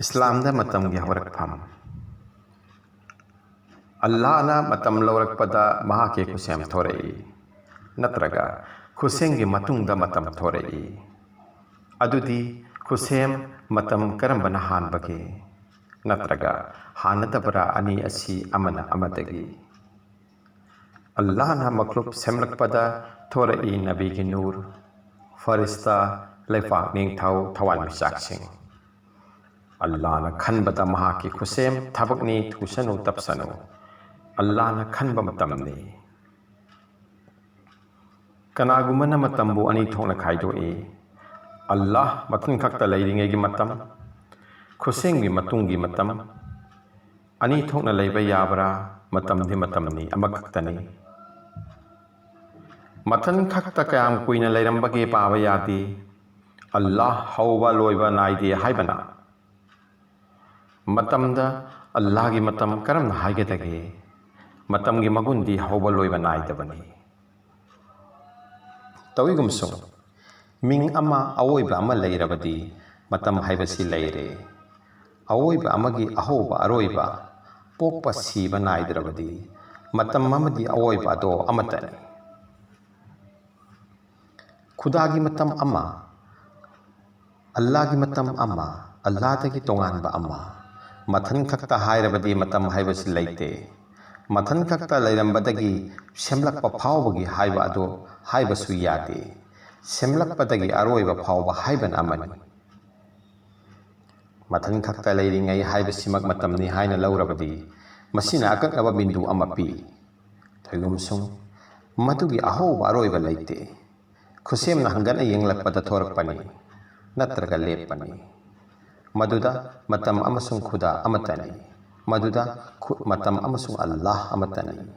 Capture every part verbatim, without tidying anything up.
ꯏꯁꯂꯥꯝꯗ ꯃꯇꯝꯒꯤ ꯍꯧꯔꯛꯐꯝ꯫ ꯑꯜꯂꯥꯍꯅ ꯃꯇꯝ ꯂꯧꯔꯛꯄꯗ ꯃꯍꯥꯛꯀꯤ ꯈꯨꯠꯁꯦꯝ ꯊꯣꯔꯛꯏ, ꯅꯠꯇ꯭ꯔꯒ ꯈꯨꯠꯁꯦꯝꯒꯤ ꯃꯇꯨꯡꯗ ꯃꯇꯝ ꯊꯣꯔꯛꯏ? ꯑꯗꯨꯗꯤ ꯈꯨꯠꯁꯦꯝ ꯃꯇꯝ ꯀꯔꯝꯕꯅ ꯍꯥꯟꯕꯒꯦ? ꯅꯠꯇ꯭ꯔꯒ ꯍꯥꯟꯅꯗꯕꯔꯥ ꯑꯅꯤ ꯑꯁꯤ ꯑꯃꯅ ꯑꯃꯗꯒꯤ? ꯑꯜꯂꯥꯍꯅ ꯃꯈ꯭ꯂꯨꯞ ꯁꯦꯝꯂꯛꯄꯗ ꯊꯣꯔꯛꯏ ꯅꯕꯤꯒꯤ ꯅꯨꯔ, ꯐꯔꯤꯁꯇꯥ, ꯂꯩꯄꯥꯛ ꯅꯤꯡꯊꯧ, ꯊꯋꯥꯟꯃꯤꯆꯥꯛꯁꯤꯡ꯫ ꯑꯜꯂꯥꯍꯅ ꯈꯟꯕꯗ ꯃꯍꯥꯛꯀꯤ ꯈꯨꯠꯁꯦꯝ ꯊꯕꯛꯅꯤ, ꯊꯨꯁꯅꯨ ꯇꯞꯁꯅꯨ꯫ ꯑꯜꯂꯥꯍꯅ ꯈꯟꯕ ꯃꯇꯝꯅꯤ꯫ ꯀꯅꯥꯒꯨꯝꯕꯅ ꯃꯇꯝꯕꯨ ꯑꯅꯤ ꯊꯣꯛꯅ ꯈꯥꯏꯗꯣꯛꯏ꯫ ꯑꯜꯂꯥꯍ ꯃꯊꯟ ꯈꯛꯇ ꯂꯩꯔꯤꯉꯩꯒꯤ ꯃꯇꯝ, ꯈꯨꯠꯁꯦꯝꯒꯤ ꯃꯇꯨꯡꯒꯤ ꯃꯇꯝ꯫ ꯑꯅꯤ ꯊꯣꯛꯅ ꯂꯩꯕ ꯌꯥꯕ꯭ꯔꯥ? ꯃꯇꯝꯗꯤ ꯃꯇꯝꯅꯤ, ꯑꯃꯈꯛꯇꯅꯤ꯫ ꯃꯊꯟ ꯈꯛꯇ ꯀꯌꯥꯝ ꯀꯨꯏꯅ ꯂꯩꯔꯝꯕꯒꯦ ꯄꯥꯕ ꯌꯥꯗꯦ꯫ ꯑꯜꯂꯥꯍ ꯍꯧꯕ ꯂꯣꯏꯕ ꯅꯥꯏꯗꯦ ꯍꯥꯏꯕꯅ꯫ ꯃꯇꯝꯗ ꯑꯜꯂꯥꯍꯒꯤ ꯃꯇꯝ ꯀꯔꯝꯅ ꯍꯥꯏꯒꯗꯒꯦ? ꯃꯇꯝꯒꯤ ꯃꯒꯨꯟꯗꯤ ꯍꯧꯕ ꯂꯣꯏꯕ ꯅꯥꯏꯗꯕꯅꯤ꯫ ꯇꯧꯏꯒꯨꯝꯁꯨꯡ, ꯃꯤꯡ ꯑꯃ ꯑꯋꯣꯏꯕ ꯑꯃ ꯂꯩꯔꯕꯗꯤ ꯃꯇꯝ ꯍꯥꯏꯕꯁꯤ ꯂꯩꯔꯦ꯫ ꯑꯋꯣꯏꯕ ꯑꯃꯒꯤ ꯑꯍꯧꯕ ꯑꯔꯣꯏꯕ, ꯄꯣꯛꯄ ꯁꯤꯕ ꯅꯥꯏꯗ꯭ꯔꯕꯗꯤ ꯃꯇꯝ ꯑꯃꯗꯤ ꯑꯋꯣꯏꯕ ꯑꯗꯣ ꯑꯃꯠꯇꯅꯤ꯫ ꯈꯨꯗꯥꯒꯤ ꯃꯇꯝ ꯑꯃ, ꯑꯜꯂꯥꯍꯒꯤ ꯃꯇꯝ ꯑꯃ, ꯑꯜꯂꯥꯍꯗꯒꯤ ꯇꯣꯉꯥꯟꯕ ꯑꯃ꯫ ꯃꯊꯟ ꯈꯛꯇ ꯍꯥꯏꯔꯕꯗꯤ ꯃꯇꯝ ꯍꯥꯏꯕꯁꯤ ꯂꯩꯇꯦ꯫ ꯃꯊꯟ ꯈꯛꯇ ꯂꯩꯔꯝꯕꯗꯒꯤ ꯁꯦꯝꯂꯛꯄ ꯐꯥꯎꯕꯒꯤ ꯍꯥꯏꯕ ꯑꯗꯨ ꯍꯥꯏꯕꯁꯨ ꯌꯥꯗꯦ꯫ ꯁꯦꯝꯂꯛꯄꯗꯒꯤ ꯑꯔꯣꯏꯕ ꯐꯥꯎꯕ ꯍꯥꯏꯕꯅ ꯑꯃꯅꯤ꯫ ꯃꯊꯟ ꯈꯛꯇ ꯂꯩꯔꯤꯉꯩ ꯍꯥꯏꯕꯁꯤꯃꯛ ꯃꯇꯝꯅꯤ ꯍꯥꯏꯅ ꯂꯧꯔꯕꯗꯤ, ꯃꯁꯤꯅ ꯑꯀꯛꯅꯕ ꯕꯤꯟꯗꯨ ꯑꯃ ꯄꯤ꯫ ꯇꯧꯏꯒꯨꯝꯁꯨꯡ, ꯃꯗꯨꯒꯤ ꯑꯍꯧꯕ ꯑꯔꯣꯏꯕ ꯂꯩꯇꯦ꯫ ꯈꯨꯠꯁꯦꯝꯅ ꯍꯪꯒꯠꯅ ꯌꯦꯡꯂꯛꯄꯗ ꯊꯣꯔꯛꯄꯅꯤ, ꯅꯠꯇ꯭ꯔꯒ ꯂꯦꯞꯄꯅꯤ꯫ ꯃꯗꯨꯗ ꯃꯇꯝ ꯑꯃꯁꯨꯡ ꯈꯨꯗꯥ ꯑꯃꯠꯇꯅꯤ꯫ ꯃꯗꯨꯗ ꯈꯨ-, ꯃꯇꯝ ꯑꯃꯁꯨꯡ ꯑꯜꯂꯥꯍ ꯑꯃꯠꯇꯅꯤ꯫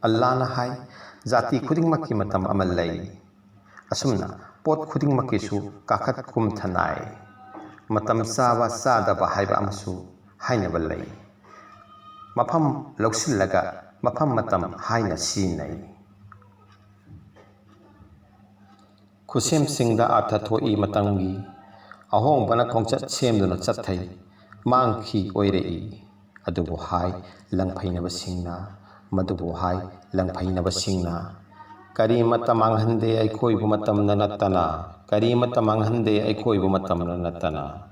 ꯑꯜꯂꯥꯍꯅ ꯍꯥꯏ, "ꯖꯥꯇꯤ ꯈꯨꯗꯤꯡꯃꯛꯀꯤ ꯃꯇꯝ ꯑꯃ ꯂꯩ꯫ ꯑꯁꯨꯝꯅ ꯄꯣꯠ ꯈꯨꯗꯤꯡꯃꯛꯀꯤꯁꯨ ꯀꯥꯈꯠ ꯀꯨꯝꯊ ꯅꯥꯏ꯫ ꯃꯇꯝ ꯆꯥꯕ ꯆꯥꯗꯕ ꯍꯥꯏꯕ ꯑꯃꯁꯨ ꯍꯥꯏꯅꯕ ꯂꯩ꯫ ꯃꯐꯝ ꯂꯧꯁꯤꯜꯂꯒ ꯃꯐꯝ ꯃꯇꯝ ꯍꯥꯏꯅ ꯁꯤꯖꯤꯟꯅꯩ"꯫ ꯈꯨꯠꯁꯦꯝꯁꯤꯡꯗ ꯑꯥꯔꯊ ꯊꯣꯛꯏ ꯃꯇꯝꯒꯤ꯫ ꯑꯍꯣꯡꯕꯅ ꯈꯣꯡꯆꯠ ꯁꯦꯝꯗꯨꯅ ꯆꯠꯊꯩ꯫ ꯃꯥꯡꯈꯤ ꯑꯣꯏꯔꯛꯏ꯫ ꯑꯗꯨꯕꯨ ꯍꯥꯏ ꯂꯪꯐꯩꯅꯕꯁꯤꯡꯅ, ꯃꯗꯨꯕꯨ ꯍꯥꯏ ꯂꯪꯐꯩꯅꯕꯁꯤꯡꯅ, "ꯀꯔꯤꯃꯠꯇ ꯃꯥꯡꯍꯟꯗꯦ ꯑꯩꯈꯣꯏꯕꯨ ꯃꯇꯝꯅ ꯅꯠꯇꯅ, ꯀꯔꯤꯃꯠꯇ ꯃꯥꯡꯍꯟꯗꯦ ꯑꯩꯈꯣꯏꯕꯨ ꯃꯇꯝꯅ ꯅꯠꯇꯅ"꯫